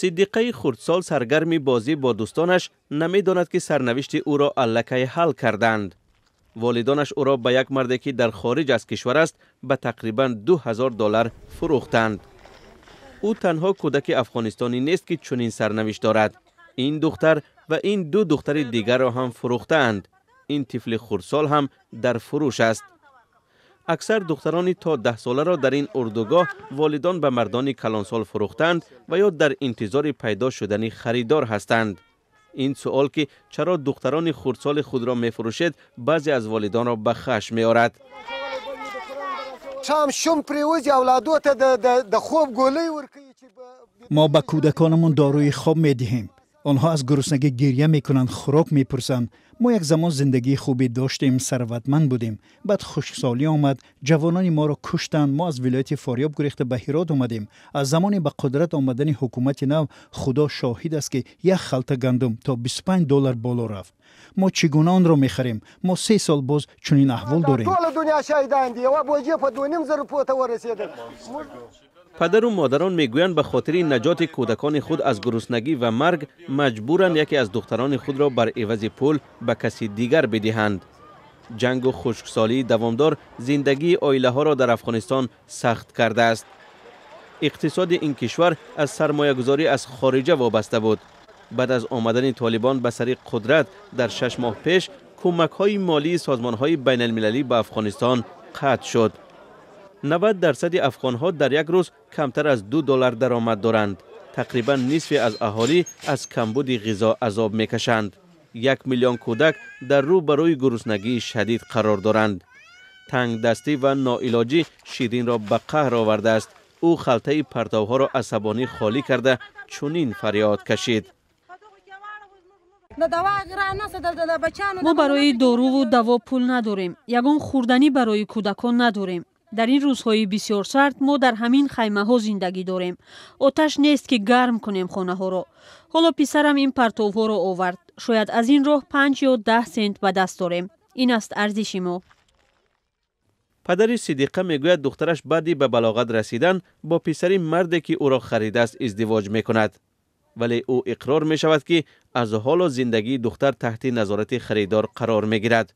Сиддиқаи хурдсол саргарми бозӣ бо дӯстонаш намедонад, ки сарнавишти ӯро аллакай ҳал кардаанд. Волидонаш ӯро ба як марде, ки дар хориҷ аз кишвар аст, ба тақрибан 2000 доллар фурӯхтанд. Ӯ танҳо кӯдаки афғонистонӣ нест, ки чунин сарнавишт дорад. Ин духтар ва ин ду духтари дигарро ҳам фурӯхтаанд. Ин тифли хурдсол ҳам дар фурӯш аст. Аксар духтарони то 10 соларо дар ин урдугоҳ волидон ба мардони калонсол фурӯхтаанд ва ё дар интизори пайдо шудани харидор ҳастанд. Ин суол, ки чаро духтарони хурдсоли худро мефурӯшед, баъзе аз волидонро ба хашм меорад. شام شوم پریوزي اولادو ته د خوب ګولۍ ورکوي چې Мо ба кӯдаконамон доруи хоб медиҳем. Онҳо аз гуруснагӣ гирья мекунанд, хӯрок мепурсанд. Мо як замон зиндагии хубе доштем, сарватманд будем. Баъд хушксолӣ омад, ҷавонони моро куштанд. Мо аз вилояти Форёб гурехта ба Ҳирот омадем. Аз замони ба қудрат омадани ҳукумати нав, Худо шоҳид аст, ки як халта гандум то 25 доллар боло рафт. Мо чӣ гуна онро мехарем? Мо 3 сол боз чунин аҳвол дорем. ټوله دنیا شاهدان دي، یوه بوجې په 2.5 زره روپو ته ورسېدل. Падару модарон мегӯянд, ба хотири наҷоти кӯдакони худ аз гуруснагӣ ва марг маҷбуранд яке аз духтарони худро бар ивази пул ба каси дигар бидиҳанд. Ҷангу хушксолии давомдор зиндагии оилаҳоро дар Афғонистон сахт кардааст. Иқтисоди ин кишвар аз сармоягузорӣ аз хориҷа вобаста буд. Баъд аз омадани Толибон ба сари қудрат дар 6 моҳ пеш, кӯмакҳои молии созмонҳои байналмилалӣ ба Афғонистон қатъ шуд. 90 дарсади афғонҳо дар як рӯз камтар аз 2 доллар даромад доранд. Тақрибан нисфе аз аҳолӣ аз камбуди ғизо азоб мекашанд. 1 миллион кӯдак дар рӯ ба рӯи гуруснагии шадид қарор доранд. Тангдастӣ ва ноилоҷӣ Ширинро ба қаҳр овардааст. Ӯ халтаи партовҳоро асабонӣ холӣ карда, чунин фарёд кашид: Мо барои доруву даво пул надорем, ягон хӯрданӣ барои кӯдакон надорем. Дар ин рӯзҳои бисёр сард мо дар ҳамин хаймаҳо зиндагӣ дорем. Оташ нест, ки гарм кунем хонаҳоро. Ҳоло писарам ин партовҳоро овард. Шояд аз ин роҳ 5 ё 10 сент ба даст дорем. Ин аст арзиши мо. Падари Сидиқа мегӯяд, духтараш баъди ба балоғат расидан бо писари марде, ки ӯро харидааст, издивоҷ мекунад. Вале ӯ иқрор мешавад, ки аз ҳоло зиндагии духтар таҳти назорати харидор қарор мегирад.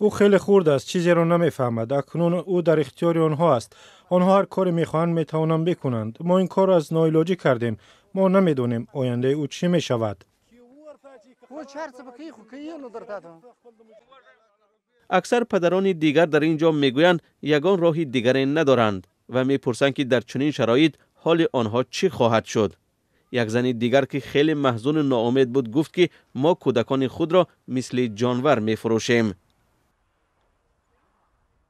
Ӯ хеле хурд аст, чизеро намефаҳмад. Акнун ӯ дар ихтиёри онҳо аст. Онҳо ҳар коре мехоҳанд, метавонанд бикунанд. Мо ин корро аз ноилоҷӣ кардем. Мо намедонем, ояндаи ӯ чӣ мешавад. Аксар падарони дигар дар ин ҷо мегӯянд, ягон роҳи дигаре надоранд ва мепурсанд, ки дар чунин шароит ҳоли онҳо чӣ хоҳад шуд. Як зани дигар, ки хеле маҳзуну ноумед буд, гуфт, ки мо кӯдакони худро мисли ҷонвар мефурӯшем.